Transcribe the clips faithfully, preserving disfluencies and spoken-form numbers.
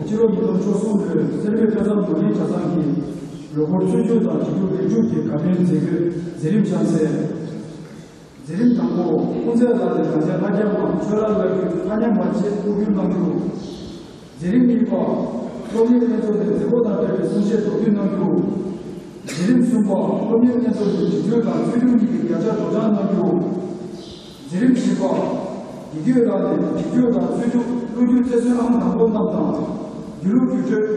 ཕྱི་ལོ་ཉིས་སྟོང་བཅུ་གསུམ་ལོའི་སེར་སྨད་སྤྲོ་གསུམ་ནོར་གླིང་གྲྭ་ཚང་གི་ལོ་འཁོར་ཚུན་ཆད་དང་བྱེད་རྒྱུ་ལེགས་གྲུབ་ཀྱི་བཀའ་དྲིན་མཛད་སྒོའི་མཛད་རིམ་ཆ་གསལ། མཛད་རིམ་དང་པོ། དབུ་མཛད་ལགས་ནས་གདན་སའི་ལྷ་རྒྱལ་མ་ཆོས་ར་བླ་བརྒྱུད་ལྷ་མཉམ་པ་ཆེད་དབུ་བསྒྱུར་གནང་རྒྱུ། མཛད་རིམ་གཉིས་པ། སློབ་གཉེར་ལྷན་ཚོགས་ནས་མཛད་སྒོ་དང་འབྲེལ་བའི་གསུང་བཤད་མདོར་བསྡུས་གནང་རྒྱུ། མཛད་རིམ་གསུམ་པ། སློབ་གཉེར་ལྷན་ཚོགས་ནས་དྲི་བཅོས་དང་རྩོད་སྒྲུབ་གཉིས་ཀྱི་བརྒྱ་ཆ་སྒྲོག་སྦྱང་གནང་རྒྱུ། མཛད་རིམ་བཞི་པ། དགེ་བསྐོས་ལགས་ནས་དྲི་བཅོས་དང་རྩོད་སྒྲུབ་བློ་འགྱུར་རྩེར་སོན་ཨང་དང་པོ་རྣམས་དང་། དགེ་ལུགས་བརྒྱུད་སྤྲོད་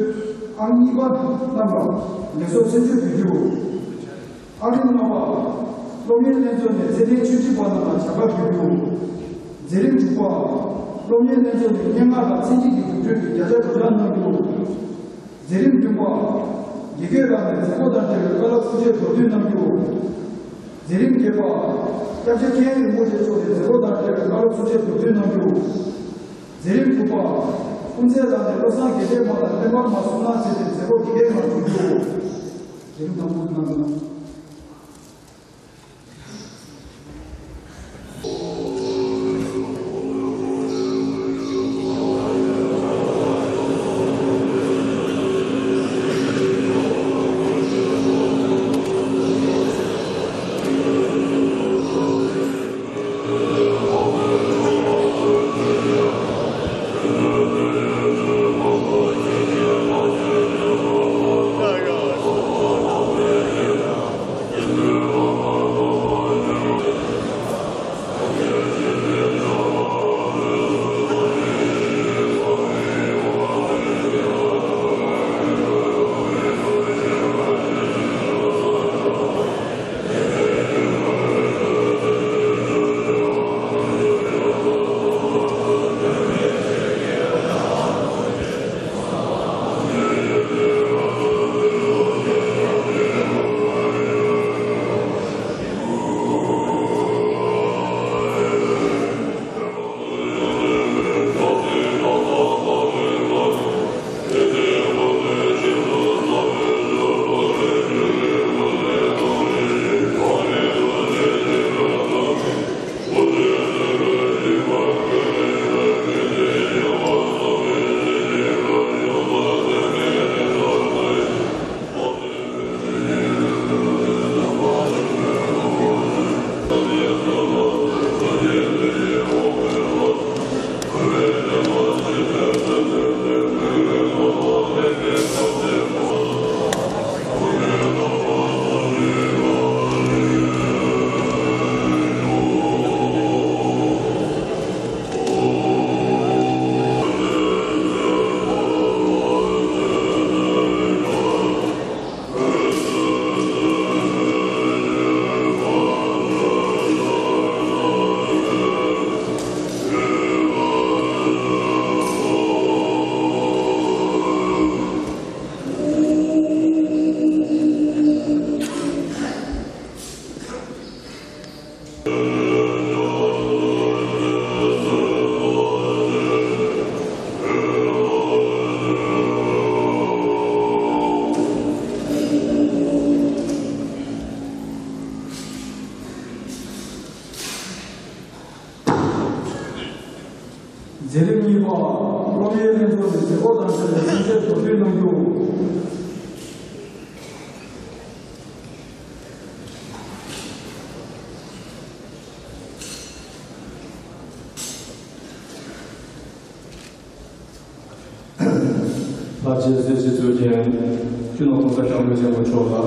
ཨང་གཉིས་པ་རྣམས་ལ་ལེགས་སོ་མཚན་བརྗོད་ཕུལ་རྒྱུ། ཨང་ལྔ་པ། སློབ་གཉེར་ལྷན་ཚོགས་ནས་ཚད་ལྡན་ཆོས་ཁྲིད་པ་རྣམས་ལ་བྱ་དགའ་ཕུལ་རྒྱུ། མཛད་རིམ་དྲུག་པ། སློབ་གཉེར་ལྷན་ཚོགས་ནས་སྙན་ངག་དང་མཚན་ཉིད་ཀྱི་རྒྱུགས་སྤྲོད་ཀྱི་བརྒྱ་ཆ་སྒྲོག་སྦྱང་གནང་རྒྱུ། མཛད་རིམ་བདུན་པ། དགེ་བསྐོས་ལགས་ནས་མཛད་སྒོ་དང་འབྲེལ་བའི་བཀའ་སློབ་གསུང་བཤད་མདོར་བསྡུས་གནང་རྒྱུ། མཛད་རིམ་བརྒྱད་པ། སྐྱབས་རྗེ་མཁན་ཡོན་རིན་པོ་ཆེ་མཆོག་ནས་མཛད་སྒོ་དང་འབྲེལ་བའི་བཀའ་སློབ་གསུང་བཤད་མདོར་བསྡུས་གནང་རྒྱུ། མཛད་རིམ་དྲུག་པ། དབུ་མཛད་ལགས་ནས་བློ་བཟང་དགེ་ལྡན་མ་དང་བློན་འབངས་མ་གསུམ་གནང་མཛད་དེ་མཛད་སྒོ་དགེ་རྒན་མ་གྲུབ་རྒྱུ། མཛད་རིམ་དང་པོ་གནང་དགོས། མཛད་རིམ་གཉིས་པ། སློབ་གཉེར་ལྷན་ཚོགས་ནས་མཛད་སྒོ་དང་འབྲེལ་བའི་གསུང་བཤད་མདོར་བསྡུས་གནང་རྒྱུ། ལྷ་རྗེ་སྲས་སྤྱི་གཙུག་རྒྱན། སྤྱི་ནོར་༸གོང་ས་༸སྐྱབས་མགོན་ཆེན་པོ་མཆོག་ལ་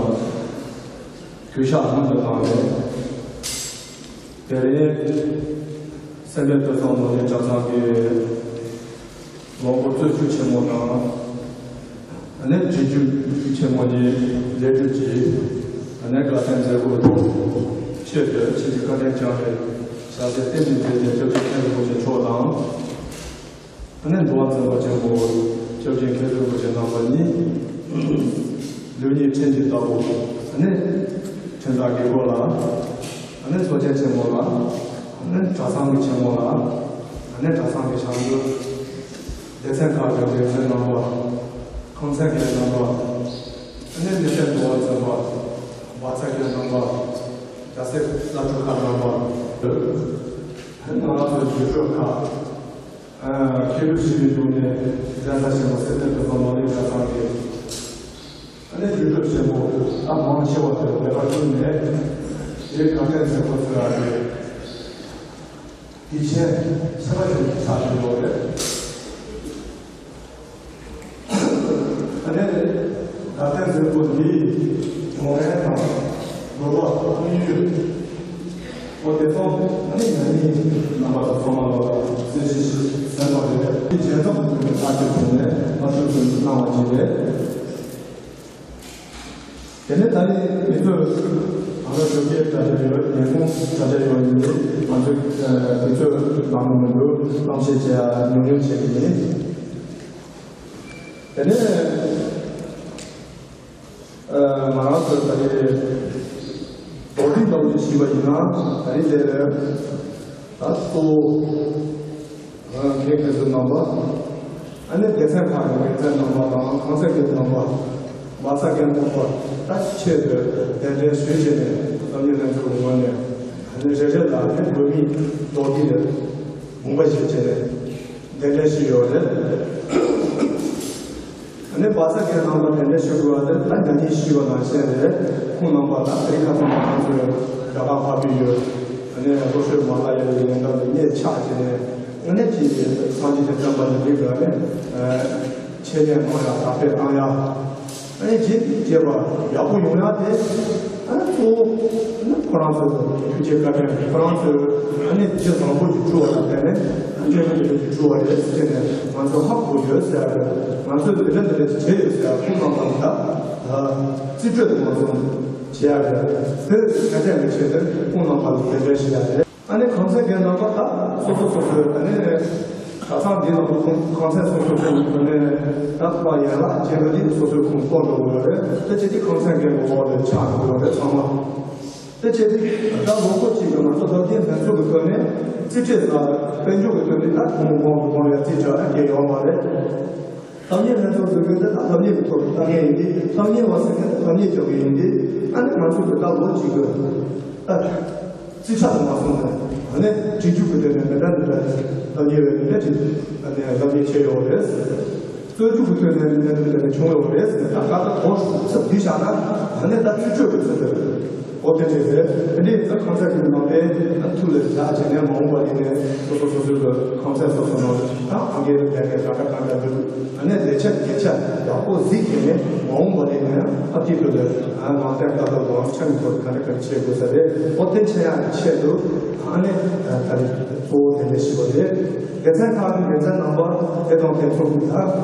གུས་ཕྱག་སྔོན་དུ་བཏང་ནས། དེ་རིང་སེར་སྨད་སྤྲོ་གསུམ་ནོར་གླིང་གྲྭ་ཚང་གི་ལོ་འཁོར་རྩོད་རྒྱུགས་ཆེན་མོ་དང་། ཨ་ནི་དྲི་རྒྱུགས་ཆེན་མོ་གཉིས་ལེགས་གྲུབ་ཀྱིས། ཨ་ནི་དགའ་ལྡན་མཛད་སྒོ་ཆེད་དུ་ཆེད་དུ་བཀའ་དྲིན་བསྐྱངས་ཏེ་ཞབས་ཕྱི་རྟེན་འབྲེལ་མཛད་མཁན་སྐྱབས་རྗེ་མཁན་རིན་པོ་ཆེ་མཆོག་དང་། ཨ་ནི་འགྲོ་བ་འཛིན་པ་ཆེན་པོ་སྐྱབས་རྗེ་མཁན་རིན་པོ་ཆེ་རྣམ་པ་གཉིས། ལུགས་གཉིས་ཕྲིན་གྱི་བདག་པོ། ཨ་ནི་ཕྲིན་བདག་དགེ་བསྐོས་ལགས། ཨ་ནི་ཚོགས་ཆེན་ཆེན་མོ་ལགས། ཨ་ནི་གྲྭ་ཚང་གི་ཆེན་མོ་ལགས། ཨ་ནི་གྲྭ་ཚང་གི་བྱང་ཆུབ། སྡེ་ཚན་ཁག་གི་འགན་འཛིན་རྣམ་པ། ཁང་ཚན་གྱི་རྣམ་པ། ཨ་ནི་མི་སེར་འགྲོ་བ་འཛིན་པ། བག་ཚ་གི་རྣམ་པ། རྒྱལ་སྲས་བླ་སྤྲུལ་ཁག་རྣམ་པ། ཨ་ནི་ང་རང་ཚོའི་དགེ་བསྐོས་ཁག་མཁས་གྲུབ་ཞི་བའི་ཐོག་ནས་གདན་ས་ཆེན་པོ་སེ་བསྟན་དུ་སོང་མ་ལུས་གྲྭ་ཚང་གི་ཨ་ནི་རྒྱུད་སྟོབས་ཆེན་པོ་ད་མང་ཆེ་བ་དེ་ལས་ཀ་བསྐྲུན་ནས་དེ་ག་གན་ཚེ་ཁོ་ཚོས་ཨ་ནི་དགེ་ཆེན་ཆེ་བ་ཞིག་ཆགས་བཞིན་ཡོད་རེད། ཨ་ནི་ད་ལྟའི་མཛད་སྒོ་འདི་ངོ་རེ་དང་ནོར་བ་དངོས་ཡོད་འོ་དེ་ཚོ་ཨ་ནི་ང་ནི་རྣམ་པ་དང་ཚང་མ་ལ་གསལ་བཤད་ཞིག་གསན་པ་རེད། དེ་རྗེས་ཐོག་ཏུ་ཐག་གཅོད་བྱུང་ནས་ང་ཚོས་ཀྱི་གནང་བ་ཞིག་རེད། དེ་ནས་ད་ནི་དེ་ཚོས་ང་ཚོ་ཞོགས་ཀས་གྲྭ་ཆ་ཡོད་ཉིན་གུང་གྲྭ་ཆ་ཡོད་ཡིན་ཏེ་ང་ཚོས་དེ་ཚོས་ནང་མི་མི་འདུག་གཏམ་བཤད་བྱས་ཉུང་ཉུང་བྱས་ཀྱི་ཡིན། དེ་ནས་ང་རང་ཚོས་ད་རེས་མདོར་བསྡུས་ཙམ་ཞིག་ཞུས་པ་ཡིན་ན་ད་རེས་དེ་ད་གཙོ་བོ་ངས་ཁྱེད་ཚོའི་རྣམ་པ་ཨ་ནི་སྡེ་ཚན་ཁག་གི་སྡེ་ཚན་རྣམ་པ་དང་ཁང་ཚན་གྱི་རྣམ་པ་བར་ས་རྒན་རྣམ་པ་ད་ཆེད་དུ་གདན་འདྲེན་ཞུས་བྱས་ནས་བསམ་ཡས་ལྷན་ཚོགས་ཀྱི་ངོས་ནས་ཨ་ནི་རེ་རེ་ལ་ཨ་ནི་བོད་མིའི་མདོར་བསྡུས་ནས་དགོངས་པ་བཞེས་བྱས་ནས། གདན་འདྲེན་ཞུས་ཡོད་རེད། ཨ་ནི་བར་ས་རྒན་རྣམ་པ་གདན་འདྲེན་ཞུ་དགོས་པ་དེ་ད་ཉན་ཉན་ཞུས་པ་ནང་བཞིན་རེད། ཁོང་རྣམ་པ་ད་ཨ་རི་ཁ་ཐོག་མ་ང་ཚོའི་རྒྱ་གར་འཕགས་པའི་ཡུལ་ཨ་ནི་ལྷོ་ཤོད་མ་ལ་ཡ་ལ་ཡོད་འདྲ་མི་སྣེ་ཆགས་བྱས་ནས་ཨ་ནི་ཅིག་སངས་རྒྱས་ཀྱི་བསྟན་པ་འདི་འདྲའི་སྒང་ནས་འཆད་ཉན་གནང་ཡག་དར་སྤེལ་གནང་ཡག་ཨ་ནི་རྗེས་ཀྱི་བྱེད་པ་ཡག་པོ་ཡོང་ཡག་དེ་ཨ་ནི་གཙོ་བོ་ཨ་ནི་ཁོ་རང་ཚོའི་ཐུགས་རྗེ་བཀའ་དྲིན་ཁོ་རང་ཚོའི་ཨ་ནི་རྗེ་བཟང་པོ་ཞིག་བསྒྲུབས་པ་ལ་བརྟེན་ནས་ཨ་ནི་ཆོས་ཉིད་ཀྱི་ལུགས་ཀྱི་བསྒྲུབས་པ་རེད་ཟེར་ནས་ང་ཚོ་ཧ་གོ་ཡོད་ཟེར་ཡག་རེད། ང་ཚོས་འདི་འདྲ་འདི་འདྲ་ཞིག་བྱས་ཡོད་ཟེར་ཡག་ཁོང་རྣམ་པ་ལ་ད་རྩིས་སྤྲོད་དུ་མ་སོང་བྱེད་ཡག་རེད། དེ་ཕན་ཐོགས་ཀྱི་ཆེད་དུ་ཁོང་རྣམ་པ་ལ་དེ་འདྲ་ཞིག་ཡག་རེད། ཨ་ནི་གང་ཟག་གི་རྣམ་པ་དག་སོ་སོ་སོ་སོའི་ཨ་ནི་གྲྭ་ཚང་འདི་ནང་དུ་ཁོང་གང་ཟག་སོ་སོ་ཁོང་ཨ་ནི་ད་ཕར་ཡན་ལག་བྱེད་པ་འདི་སོ་སོའི་ཁོང་གཏོར་འགྲོ་དགོས་རེད། དེ་བྱས་ཏེ་གང་ཟག་གི་ངོ་བོ་ལ་ཆགས་འགྲོ་རེད་ཚང་མ། དེ་བྱས་ཏེ་ད་ལོ་འཁོར་གཅིག་གི་ང་ཚོ་སློབ་གྲྭའི་ལྷན་ཚོགས་ཀྱི་ཐོག་ནས་རྩིས་སྤྲོད་ཟེར་དཔལ་འབྱོར་གྱི་ཐོག་ནས་ད་གོང་གོང་དུ་གོང་ལ་རྩིས་སྤྲོད་ཨ་རྒྱས་ཡོད་མ་རེད། སློབ་གཉེར་ལྷན་ཚོགས་ཟེར་མཁན་དེ་ད་སློབ་གཉེར་གྱི་ཐོག་ནས་ལྟ་མཁན་ཡིན་ཏེ་སློབ་གཉེར་བ་ཟེར་མཁན་དེ་སློབ་གཉེར་རྒྱག་མཁན་ཡིན་ཏེ་ཨ་ནི་ང་ཚོ་གི་ད་ལོ་གཅིག་གི་ད་རྩིས་ཆ་དུ་མ་སོང་ནས་ཨ་ནི་སྒྲིག་འཇུག་གི་སྟེང་ནས་མི་འདྲ་འདི་འདྲ་སློབ་གཉེར་བའི་མི་འདྲ་ཅིག་ཨ་ནི་སློབ་གཉེར་བྱས་ཡོད་རེད། རྩོད་རྒྱུགས་ཀྱི་ཐོག་ནས་མི་འདྲ་འདི་འདྲ་བྱུང་ཡོད་རེད་ཟེར་ནས་ད་ག་ད་གོང་ཚུར་བསྡུས་བཞག་ན་ཨ་ནི་ད་རྩིས་སྤྲོད་ཀྱི་ཚུལ་དུ། ཨོ་དེ་འདྲས་རེད། དེ་འདྲས་ད་གང་ཟག་གི་ནང་པའི་ཐུགས་ལ་བཞག་བྱས་ནས་མ་འོངས་པ་ཡིན་ནའི་སོ་སོ་སོ་སོའི་གི་གང་ཟག་སོ་སོ་ནང་ད་ཨང་རྒས་ལས་ཀའི་ག་འདྲ་ག་འདྲ་འདུག་ཨ་ནི་ལས་བྱེད་སྐད་ཆ་ཡག་པོ་གཟིགས་བྱས་ནས་མ་འོངས་པ་ཡིན་ནའི་ཨ་ཏི་ཏུ་ལ་ནང་བསྟན་ལྟ་བུ་ལོང་ཆ་མི་ཐོག་ག་འདྲ་ག་འདྲ་བྱེད་དགོས་ས་རེད། ཨོ་དེ་འཆད་ཡག་གི་ཆེད་དུ་ཨ་ནི་ད་རེས་གཙོ་བོ་དེ་འདྲས་ཞིག་པ་རེད། སྡེ་ཚན་ཁག་གི་སྡེ་ཚན་རྣམ་པ་དེ་དང་དེ་ཚོ་གི་ད་ང་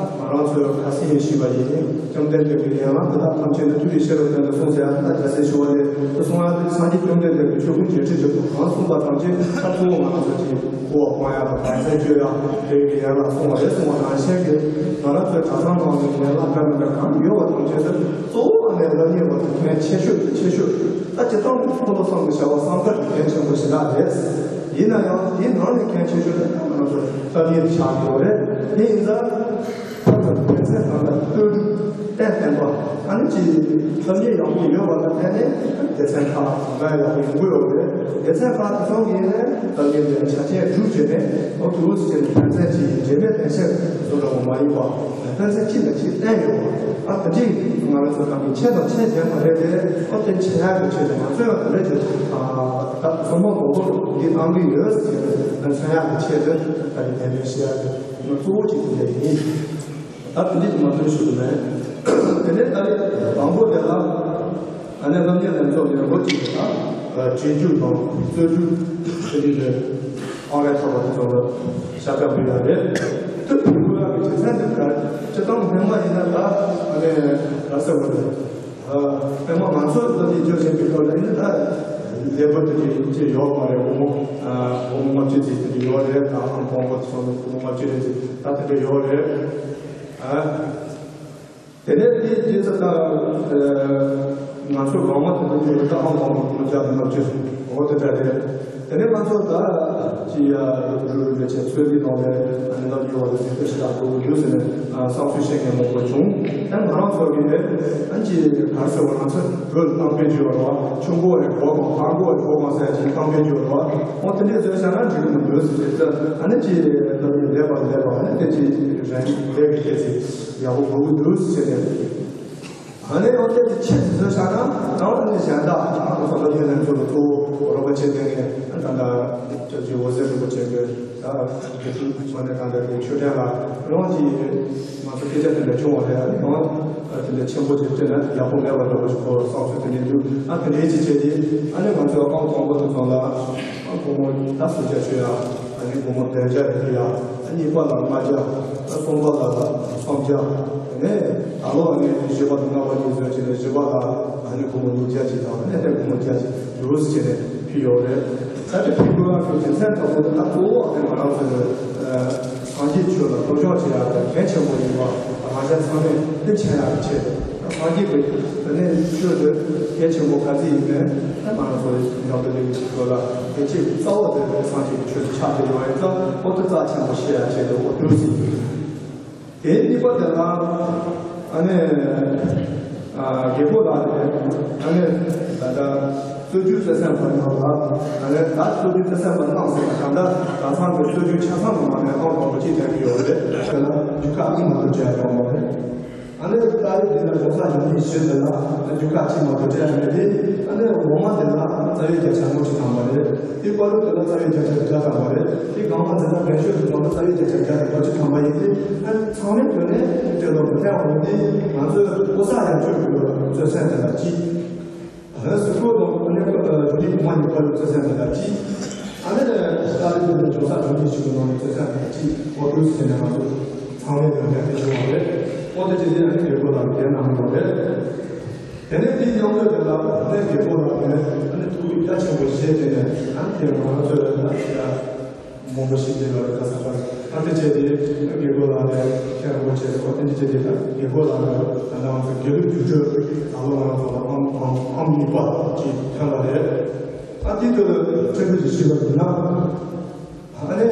རང་ཚོས་ཁ་སང་ཡང་ཞུས་པ་ཡིན། བཅོམ་ལྡན་འདས་ཀྱི་ཡན་ལག་འདི་དག་ཐམས་ཅད་ནི་ཐུབ་པའི་ཤེས་རབ་སྟོན་ཏོ་གསུངས་ཟེར་ཡ་ད་རྒྱལ་སྲས་ཞི་བ་ལྷས་དེ་གསུང་ཡ་དེ་སངས་རྒྱས་བཅོམ་ལྡན་འདས་ཀྱིས་ཆོས་ཀུན་བརྒྱད་ཁྲི་བཞི་སྟོང་གང་གསུངས་པ་ཐམས་ཅད་ཁྱབ་གཙོ་བོ་ང་རང་ཚོ་གཅིག་འཁོར་བ་སྤང་ཡ་དང་བར་ཆད་གཅོད་ཡ་དེ་གི་ཡན་ལག་གསུངས་པ་རེད་གསུངས་པ་ནང་བཞིན་གྱི་ང་རང་ཚོའི་གྲྭ་ཚང་ནང་གི་ཡན་ལག་འདྲ་མི་འདྲ་གང་ཡོད་པ་ཐམས་ཅད་དེ་གཙོ་བོ་ཨ་ནི་སློབ་གཉེར་བ་དེ་མཁན་ཆེ་ཤོས་དེ་ཆེ་ཤོས་ད་སྤྱིར་བཏང་འཁོར་ལོ་བསམ་གྱིས་བྱ་བ་བསམ་དཀའ་གི་མཁན་ཆེན་པོ་ཞེ་དྲག་རེད། ཡིན་ན་ཡང་དེའི་ནང་ནས་མཁན་ཆེ་ཤོས་དེ་ད་ང་རང་ཚོ་སློབ་གཉེར་དེ་ཆགས་ཡོད་རེད། དེ་ཡིན་ཙང་། ཕར་ཚུར་སྡེ་ཚན་ཁག་ལ་ལྟོས་གྲུབ་གཏན་གཏན་པ་ཨ་ནི་ཅིག་སློབ་གཉེར་ཡག་པོ་ཡོད་པ་ལ་བརྟེན་ནས་སྡེ་ཚན་ཁག་ལ་གང་ག་ཡག་པོ་ཡོང་གི་ཡོད་རེད། སྡེ་ཚན་ཁག་དེ་ཚོ་གིས་ནས་སློབ་གཉེར་དེ་ཆ་རྐྱེན་སྒྲུབ་བྱས་ནས་ཨོ་དུ་རུ་སུ་བྱས་ནས་ཕན་ཚུན་གྱི་འབྲེལ་མེད་ཕན་ཆད་བཟོ་འདྲ་བོ་མ་ཡིན་པ་ཕན་ཚུན་གཅིག་ལ་གཅིག་བརྟེན་ཡོད་པ་ཨ་ད་ཅིག་ང་རང་ཚོ་གང་གི་ཆེད་དང་ཆེད་དེ་མ་རེད་དེ་ཨོ་དེ་ཆེ་ཡག་གི་ཆེད་དུ་ང་ཚོས་ཡང་དེ་འདྲ་ཅིག་ད་བཟོ་མ་མང་པོ་འདི་གནང་གི་ཡོད་ཟེར་ནས་མཚོན་ཡག་གི་ཆེད་དུ་ད་རེས་དེ་འདྲ་བཤད་ཡག་གི་ང་གཙོ་བོ་གཅིག་དེ་འདྲ་ཡིན། ད་དེ་འདྲ་ཅིག་མ་གཏོགས་ཞུ་གི་མེད། དེ་ནས་ད་རེས་དང་པོ་དེ་ལ་ཨ་ནེ་སློབ་གཉེར་ལྷན་ཚོགས་ཀྱི་ལོ་གཅིག་གི་ད་རྗེས་འཇུག་དང་རྩོད་འཇུག་དེ་འདྲ་རེད། ཨང་རེ་ཐོབ་པ་དེ་ཚོ་ལ་ཤ་སྟག་ཕུལ་ཡག་རེད། དེ་ཕུལ་དགོས་ཡག་གི་རྒྱུ་མཚན་དེ་ག་སྤྱིར་བཏང་སྔོན་མ་ཡིན་ན་ད་ཨ་ནེ་ག་ཟེར་དགོས་རེད། སྔོན་མ་ང་ཚོ་སློབ་གཉེར་སྤྲོད་བཞིན་པའི་སྐབས་ལ་ཡིན་ན་ད་ལས་བུ་དེ་འདྲ་ཅིག་ཡོད་མ་རེད། སྒོར་མོ་སྒོར་མོ་ལྔ་བཅུ་ཙམ་དེ་འདྲ་ཡོད་རེད། ད་ཨང་དང་པོ་དེ་ཚོ་ལ་སྒོར་མོ་ལྔ་བཅུ་རེ་ཙམ་ད་དེ་འདྲ་ཡོད་རེད། ཨ། དེ་ནས་དེའི་རྗེས་སུ་ད་ང་ཚོ་སྒང་མ་དེ་ཚོ་ཡོད་ད་ཨང་དང་པོ་སྒོར་མོ་བརྒྱ་དང་ལྔ་བཅུ་འོ་དེ་འདྲ་རེད། དེ་ནས་ང་ཚོ་ད་ཅི་ཡ་རུ་རུ་རུ་ཆེ་ཚོད་འདི་དང་ལས་ཨ་ནི་ལ་ཡོ་བ་ཟིན་ཏེ་ཞིག་ལ་འགྲོ་གི་འདུག་ཟེར་ནས་བསམ་ཚུལ་བཤད་མཁན་མང་པོ་བྱུང་། ད་ང་རང་ཚོ་གི་ཨ་ཅི་གར་སོ་བ་ང་ཚོ་བོད་གཏམ་དཔེ་བརྗོད་པ་ཆུ་མགོ་རེ་གོ་མ་ཕར་མགོ་རེ་གོ་མ་ཟེར་ཅིག་གཏམ་དཔེ་བརྗོད་པ་འོ་དེ་འདྲས་བཟོས་བཞག་ན་འགྲིག་གི་མི་འདུག་ཟེར་ཏེ་ཨ་ནི་ཅི་ལ་ཡོ་ལས་པ་ལས་པ་ཨ་ནི་དེ་ཅི་རང་ལས་ཀྱི་སྐད་ཆ་ཡག་པོ་གོ་གི་འདུག་ཟེར་ནས། ཨ་ནི་འོ་དེ་དེ་ཆེད་དུ་བཟོས་བཞག་ན་ནང་ལ་ནི་གཞན་དག་ཨ་ཁོ་ཚོ་ལོ་རྒྱུས་ལེན་ཚུལ་གཙོ་བོ་རོགས་པ་བྱེད་མཁན་ནི་ད་ལྟ་ཅོ་ཅོ་འོད་ཟེར་རིན་པོ་ཆེ་གི་ད་དགེ་ཕྲུག་ཚོ་ནས་ད་ལྟ་དེ་ཆོས་ལྡན་ལ་ཡོང་གི་ང་ཚོ་སྐད་ཆ་དེ་འདྲ་བྱུང་བ་རེད། ཨ་ནི་ཡང་དེ་འདྲ་ཆེན་པོ་ཅིག་བྱས་ན་ཡག་པོ་མེད་པ་འདྲ་པོ་ཞིག་གོ་བསམ་ཚུལ་དེ་འདྲ་འདུག་ཨ་དེ་འདྲའི་ཅིག་བྱས་ཏེ་ཨ་ནི་ང་ཚོ་ཨང་དང་པོ་དེ་ཚོ་ལ་ཨ་སྒོར་མོ་ད་སུམ་བརྒྱ་ཆོད་ཡ། ཨ་ནི་སྒོར་མོ་བདུན་བརྒྱ་རེ་ཡ། ཨ་གཉིས་པ་ལ་ལྔ་བརྒྱ། ཨ་གསུམ་པ་ལ་ལ་སུམ་བརྒྱ། དེ་ནས་ད་ལོ་ཨ་ནི་བཞི་པ་དང་ལྔ་པ་གཉིས་བཟོས་བྱས་ནས་བཞི་པ་ལ་ཨ་ནི་སྒོར་མོ་ཉིས་བརྒྱ་ཅིག་དང་ཨ་ནི་སྒོར་མོ་བརྒྱ་ཅིག་ཡུ་རོ་ཟེར་བྱས་ནས་ཕུལ་ཡོད་རེད། ད་ལྟ་ཕུལ་དགོས་པ་ཁྱོད་ཀྱི་མཚན་ཐོག་ཏུ་ད་གཙོ་བོ་ཨ་ནི་ང་རང་ཚོ་ནི་སངས་རྒྱས་ཆོས་ལ་སློབ་སྦྱོང་བྱེད་ཡག་དང་གལ་ཆེན་པོ་ཡིན་པ་རང་ཅག་ཚང་མས་མཐོང་ཆེན་ཡག་གི་ཆེད་དུ། སངས་རྒྱས་ཀྱི་དེ་ནས་ཆོས་དེ་གལ་ཆེན་པོ་ག་ཚོད་ཡིན་མིན་ད་ང་རང་ཚོ་ཡང་དེ་ལས་ཀྱི་ཆོས་ལ་གལ་ཆེ་རྩ་བ་དེ་སངས་རྒྱས་ཀྱི་ཆོས་དེ་ཆགས་ཀྱི་ཡོད་ཡིན་ཙང་ཨོ་དེ་རྩ་ཆེན་པོ་ཤེས་ཡ་ཆེད་དུ་ཨོ་དུས་ཟིན། དེ་གཉིས་པ་དེ་ལ་ཨ་ནི་རྒྱལ་པོ་ལགས་དེ་ཨ་ནི་ད་ལྟ་སྲོལ་རྒྱུན་རྩེད་སེམས་བར་ནང་ལ་ཨ་ནི་ད་སྲོལ་རྒྱུན་རྩེད་སེམས་བར་སྣང་ཟེར་ན་ད་ལྟ་གྲྭ་ཚང་གི་སྲོལ་རྒྱུན་ཆ་ཚང་གི་ནང་ནས་ཨང་དང་པོ་གཅིག་ཐོན་གྱི་ཡོད་རེད། དེ་ལ་རྒྱུ་ཁ་ཨང་མ་གཏོགས་བྱས་ཡོད་མ་རེད། ཨ་ནི་ཏཱ་ལའི་འདི་ལ་འབྱུང་ས་ཡོང་གི་ཞེས་འདི་ལ་རྒྱུ་ཁ་གཅིག་མ་གཏོགས་སྤྲད་མེད་དེ། ཨ་ནི་འོག་མ་འདི་ལ་རྩ་བའི་བརྒྱ་ཆ་ལྔ་བཅུ་ཐམ་པ་རེད། དེ་བར་དུ་འདི་ལ་རྩ་བའི་བརྒྱ་ཆ་བརྒྱ་ཐམ་པ་རེད། དེ་སྒང་མ་འདི་ལ་འགན་ཤོག་ཏུ་འགྲོ་ན་རྩ་བའི་བརྒྱ་ཆ་བརྒྱ་དང་དགུ་བཅུ་ཐམ་པ་ཡིན་ཏེ། ཨ་ནི་ཚང་མའི་དོན་ནས་སྤྲད་ལོ་མི་ཐེ་འོང་དེ་ང་ཚོའི་ལོ་གསར་ཡར་ཆོད་ཀྱི་རྩེད་སེམས་དེ་ལ་གཅིག་ཨ་ནི་སུ་ཁོ་དང་ཨ་ནི་ཁོ་ཨ་ཇོ་ནི་གོང་མ་གཉིས་བར་དུ་རྩེད་སེམས་དེ་ལ་གཅིག་ཨ་ནི་ཏཱ་ལའི་འདི་ལ་འབྱུང་ས་ཇོ་ནི་ཞིག་གི་ནང་ནས་རྩེད་སེམས་དེ་ལ་གཅིག་ཨོ་ཏུ་སི་ནས་ང་ཚོ་ཚང་མའི་དོན་ནས་དེ་བྱུང་བ་རེད། ཨོ་དེ་བྱས་དེ་ཨ་ནི་རྒྱལ་པོ་ལ་དེ་གནང་མི་བ་རེད། དེ་ནས་དེའི་མཉམ་དུ་དེ་ལ་ཨ་ནི་རྒྱལ་པོ་ལ་ནས་ཨ་ནི་ཐུགས་རྒྱ་ཆེན་པོ་བཞེས་ཏེ་ནས་ཨ་ནི་དེ་ང་རང་ཚོའི་ཨ་ནི་མང་པོ་ཞིག་དེ་ལ་རེ་ཁ་ས་པར་ཨ་ནི་བྱས་ཏེ་རྒྱལ་པོ་ལ་ནས་ཁྱེད་རང་མགོ་བྱས་ཏེ་ཨ་ནི་བྱས་ཏེ་རྒྱལ་པོ་ལ་ནས་ད་ང་ཚོ་དགེ་ལུགས་རྒྱུགས་སྤྲོད་ད་ལོ་ང་རང་ཚོ་ལ་ཨང་ཨང་ཨང་གཉིས་པ་ཅིག་ཐོན་པ་རེད། ཨ་དེ་དུས་ལ་ཁྲིམས་ཀྱི་ཞིབ་པ་ཡིན་ན། ཨ་ནི་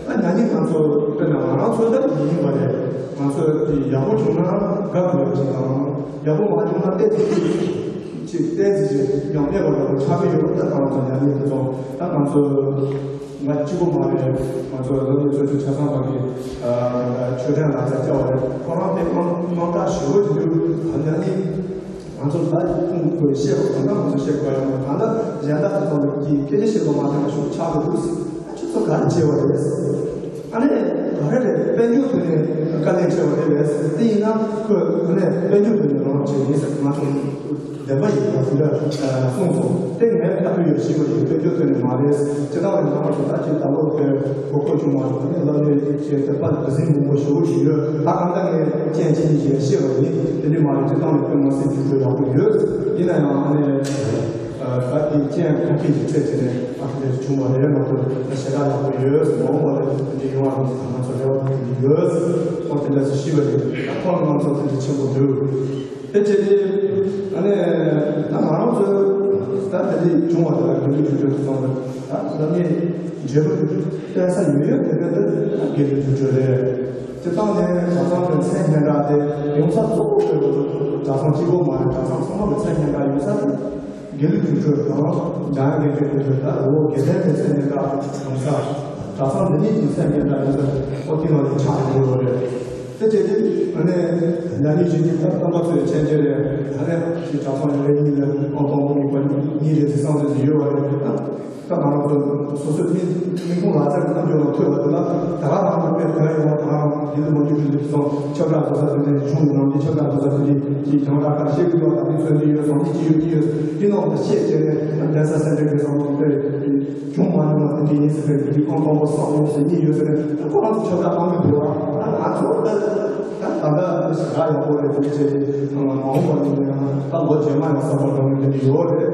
ཨ་ཉ་ཉིན་ང་ཚོ་དཔེར་ན་ང་རང་ཚོ་ལྟར་ཡིན་པ་རེད། ང་ཚོ་དེ་ཡག་པོ་བྱུང་ན་དགའ་དགོས་པ་ཅིག་དང་ཡག་པོ་མ་བྱུང་ན་ཏོག་ཙམ་ཅིག་ཏོག་ཙམ་ཅིག་ཉམས་ཉེས་པ་འདྲ་པོ་ཆགས་ཀྱི་ཡོད་པ་ད་ང་ཚོ་ཉ་ཉིན་དེ་ཚོ་ད་ང་ཚོ་ང་གཅིག་པོ་མ་རེད། ང་ཚོ་ལོ་ཉི་ཤུ་ཆ་ཚང་བར་གྱི་ཆོས་ལྡན་ལག་རྩལ་སྐྱོ་བ་རེད། ཁོ་རང་དེ་དམངས་དམངས་ཁྲག་ཞེ་པོ་འདུག་ད་ཉ་ཉིན། ང་ཚོ་ད་ཁུངས་དགོས་ཤེས་པ་གང་ལྟར་ང་ཚོ་ཤེས་དགོས་ཡོད་མ་རེད། ད་ལྟ་གཞན་དག་ཚོ་ཚོ་གི་སྐད་ཆ་བཤད་པ་མ་ཐོན་པ་ཞིག་ཆགས་འདུག་ཨ་ཁྱོད་ཚོ་ག་རེ་བྱས་པ་རེད། ཨ་ནི་ག་རེ་རེད། དཔལ་འབྱོར་ཐོག་ནས་དཀའ་ལས་བྱས་པ་རེད་པས། དེ་ཡིན་ན་ཁོས་ཨ་ནི་དཔལ་འབྱོར་ཐོག་ནས་རང་བྱས་ཡིན་ཟེར་ང་ཚོ་བདེན་པ་ཡིན་པ་དེ་འདྲ་གསུངས་སོང་། དེ་ངས་ད་དུང་ཡོད་ཤེས་པ་ཡིན། དཔལ་འབྱོར་ཐོག་ནས་མ་རེད། སྤྱི་བཏང་བའི་ནང་ལ་ད་ཅིག་ད་ལོ་དེ་གོ་སྐབས་བྱུང་མ་རེད། ཨ་ནི་ལབ་ནས་ཁྱེད་དེ་པར་དེ་ཟིན་མང་པོ་ཞེ་པོ་ཞིག་ཡོད། ད་གང་ལྟར་ངས་རྐྱེན་ཅི་ཡིན་ཞེས་བཤད་པ་ཡིན། དེ་འདྲ་མ་རེད། སྤྱི་བཏང་ནས་དཔེ་མ་སྲིད་འགྱུར་འགྲོས་ཡག་པོ་ཡོད། ཡིན་ན་ཡང་ཨ་ནི་ད་དེ་རྐྱེན་ཁ་སྐད་ཀྱི་ཚད་བྱས་ནས་ཨ་དེ་འདྲ་བྱུང་བ་རེད། ང་ཚོ་ཞེ་དྲག་ཡག་པོ་ཡོད། མ་འོངས་པ་ལ་དེ་འདྲ་ཡོང་བ་རེད། ང་ཚོ་རེ་བ་ཡོད། ཁོང་དེ་འདྲ་ཞིག་ཤི་བ་རེད། ད་ཁོང་ང་ཚོ་དེ་འདྲ་ཆེན་པོ་འདུག་དེ་བྱས་ཏེ་ཨ་ནི་ད་ང་རང་ཚོ་ད་དེ་འདྲ་བྱུང་བ་དེ་ལ་དགེ་ལུགས་རྒྱུགས་སྤྲོད་དུ་སོང་བ་ད་ལ་ནི་འབྲས་བུ་སྟོན་ས་ཡོད་ཡོད་དེ་ག་དེ་དགེ་ལུགས་རྒྱུགས་སྤྲོད་རེད། སྤྱི་བཏང་ནས་གྲྭ་ཚང་གི་མཚན་སྙན་གྲགས་དེ་ཡོང་ས་གཙོ་བོ་དེ་གྲྭ་ཚང་གཅིག་པོ་མ་རེད། གྲྭ་ཚང་ཚང་མ་གི་མཚན་སྙན་གྲགས་ཡོང་ས་དེ་དགེ་ལུགས་རྒྱུགས་སྤྲོད་དང་འཇམ་དབྱངས་དགེ་འདུན་རྒྱུགས་སྤྲོད་དང་འོ་དགེ་ལྡན་གྱི་མཚན་སྙན་གྲགས་ཡོང་ས། གྲྭ་ཚང་འདི་ཉིད་ཀྱི་མཚན་སྙན་གྲགས་ཡོང་ས་ཨོ་དེ་ནང་ནས་ཆགས་ཡོང་གི་ཡོད་རེད། དེ་བྱས་ཏེ་ཨ་ནི་ན་ནིང་གཞེས་ནིང་ད་རྣམ་པ་ཚོས་མཚན་བརྗོད་རེད། ཨ་ནི་ཅིག་གྲྭ་ཚང་ཡོད་རེད། གཉིས་ལ་ཨང་དང་པོ་གཉིས་པ་གཉིས་རེད་ཟེར་བསམ་ཚུལ་ཞིག་ཡོད་པ་རེད། ད་ང་རང་ཚོ་སོ་སོའི་མི་མི་ཁུངས་ལག་རྩལ་གྱི་རྣམ་འགྱུར་ལ་ཐོས་པ་དེ་ལ་ད་ག་རང་དཔེ་དོན་ཡོད་པ་དང་ཡིན་ལ་མ་འགྱུར་གྱི་འདུག་སོང་། ཁྱབ་བསྒྲགས་བཟོ་ས་དེ་འདྲའི་གཞུང་གི་ནང་གི་ཁྱབ་བསྒྲགས་བཟོ་ས་དེ་འདྲའི་ཅིག་རྒྱང་བསྒྲགས་ཁག་བཤད་ཀྱི་ཡོད་པ་དང་མི་ཚོན་གྱི་ཡོད་སོང་། འདི་ཅི་ཡོད་ཀྱི་ཡོད་འདི་ནང་ལ་བཤད་བྱས་ནས་གདན་ས་སེ་འབྲས་དགེ་སོང་དེ། བྱུང་མ་མྱོང་བ་དེ་འདྲ་ཡིན་ཟེར་བའི་རིགས་ཁོང་མཐོན་པོ་བསམ་ཡོད་ཟེར་གཉིས་ཡོད་ཟེར་ནས་ཁོ་རང་ཚོ་ཁྱབ་བསྒྲགས་གཏོང་གི་འདུག་ཨ་ང་ཚོ་ད་ད་ད་ད་ཞེ་དྲག་ཡག་པོ་རེད། དེ་བྱས་ཏེ་མ་འོངས་པ་ནས་ཡང་ད་ལོ་རྗེས་མ་ཡང་གསར་པ་འགྲོ་མཁན་དེ་འདྲ་ཡོད་རེད།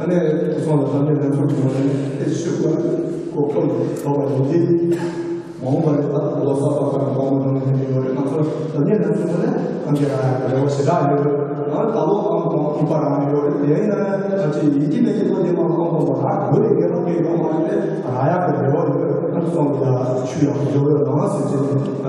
ཨ་ནི་ཁོ་ཚོ་ལ་ད་ནས་ལན་ཚོགས་ཀྱི་ངོས་ནས་དེ་ཞུ་དགོས་གོ་སྐབས་ཐོབ་པ་ཡིན་ཏེ། མ་འོངས་པ་ནས་ད་ལོ་གསར་པ་ཁག་འགྲོ་མ་འགྲོ་མཁན་དེ་འདྲ་ཡོད་རེད། ང་ཚོ་ད་ནས་ལན་ཚོགས་ནས་ཁོང་ཚོ་ལ་རེ་བ་ཞེ་དྲག་ཡོད། ད་ལོ་ཨང་དང་ཁྱིམ་པ་རང་ཡོད་རེད། དེ་ཡིན་ན་ང་ཚོས་ཡིན་གཅིག་མིན་གཅིག་ཁོ་དེ་མ་གཏོང་དགོས་པ་རག་དགོས་རེད། ངེས་པར་དུ་ཡོང་མ་ཡོང་དེ་རག་ཡག་གི་རེ་བ་ཡོད། ང་ཚོ་ཚང་མ་ཡ་ཆུ་ཡག་པོ་འཇོག་ཡོད་ནང་ཟེར་ཅིག་ང་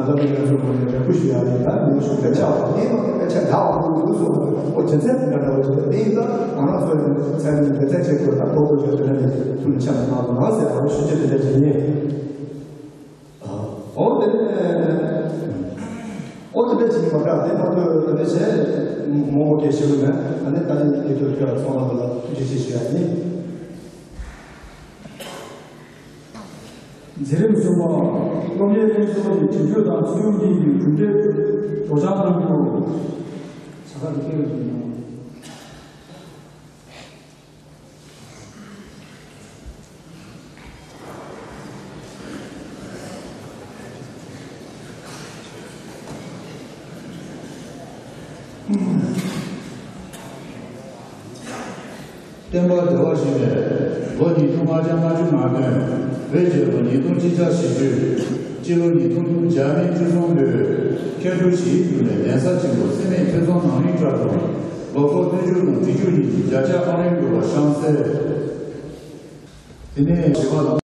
ཚོ་མི་ང་ཚོ་མ་ནས་རེ་སྐུལ་ཞུ་ཡག་ཡིན། ད་ནུ་ཞུ་དེ་ཆགས་པ་དེ་ཡིན་ན་དེ་ཆ་ཡག་པོ་འདུག་སོང་། ཁོ་རྒྱུ་མཚན་དེ་འདྲ་འདྲ་བོ་ཅིག་དེ་ཡིན་ད་ང་རང་ཚོ་ཡང་ཚན་རིག་འབད་བརྩོན་བྱེད་དགོས། ད་ཐོག་ཏུ་བཞག་དེ་འདྲ་ནས་ཐུགས་ནས་ཆ་མ་ནང་ཟེར་ཡག་པོ་ཞུ་རྒྱུ་དེ་འདྲ་ཅིག་ཡིན། ཨོ་དེ་ནས་ཨོ་དེ་འདྲ་ཅིག་མ་དགའ་དེ་མ་ཐོས་དེ་འདྲ་བྱས་མོ་མོ་སྐད་ཤེས་ཀྱི་མེད། ཨ་ནི་ད་ནི་དེ་ཚོ་ཐོས་ཚང་མ་ལ་ཐུགས་རྗེ་ཆེ་ཞུ་ཡ་ཡིན། མཛད་རིམ་གསུམ་པ། སློབ་གཉེར་ལྷན་ཚོགས་ཀྱི་དྲི་གཅོད་དང་ཚུལ་ཁྲིམས་ཀྱི་གྲུབ་འབྲས་སྒྲོག་སྦྱང་གནང་རྒྱུ། བྱ་དགའ་འདི་སྐད་རུ་བསྡུས་གནང་། བསྟན་པ་བདེ་བར་བཞེངས་པའི་ལོ་ཉིས་སྟོང་ལྔ་བརྒྱ་ལྔ་བཅུ་ང་བདུན། བོད་རྒྱལ་ལོ་ཉིས་སྟོང་ཆིག་བརྒྱ་བཞི་བཅུ། སྤྱི་ལོ་ཉིས་སྟོང་ཉིས་བརྒྱ་བཅུ་གསུམ་ལོའི་མཁན་སྤྲུལ་ཞིའི་འདུ་ནས་གདན་ས་ཆེན་པོ་སེམས་མེད་ཐོས་བསམ་ནང་གླིང་གྲྭ་ཚང་ལོ་འཁོར་བདུན་ཅུ་དང་དྲུག་ཅུ་ཉིན་གྱི་བརྒྱ་ཆ་ཨང་རིམ་དགུ་པ་ཤང་སེ། དེ་ནས་བྱེས་པ་དང་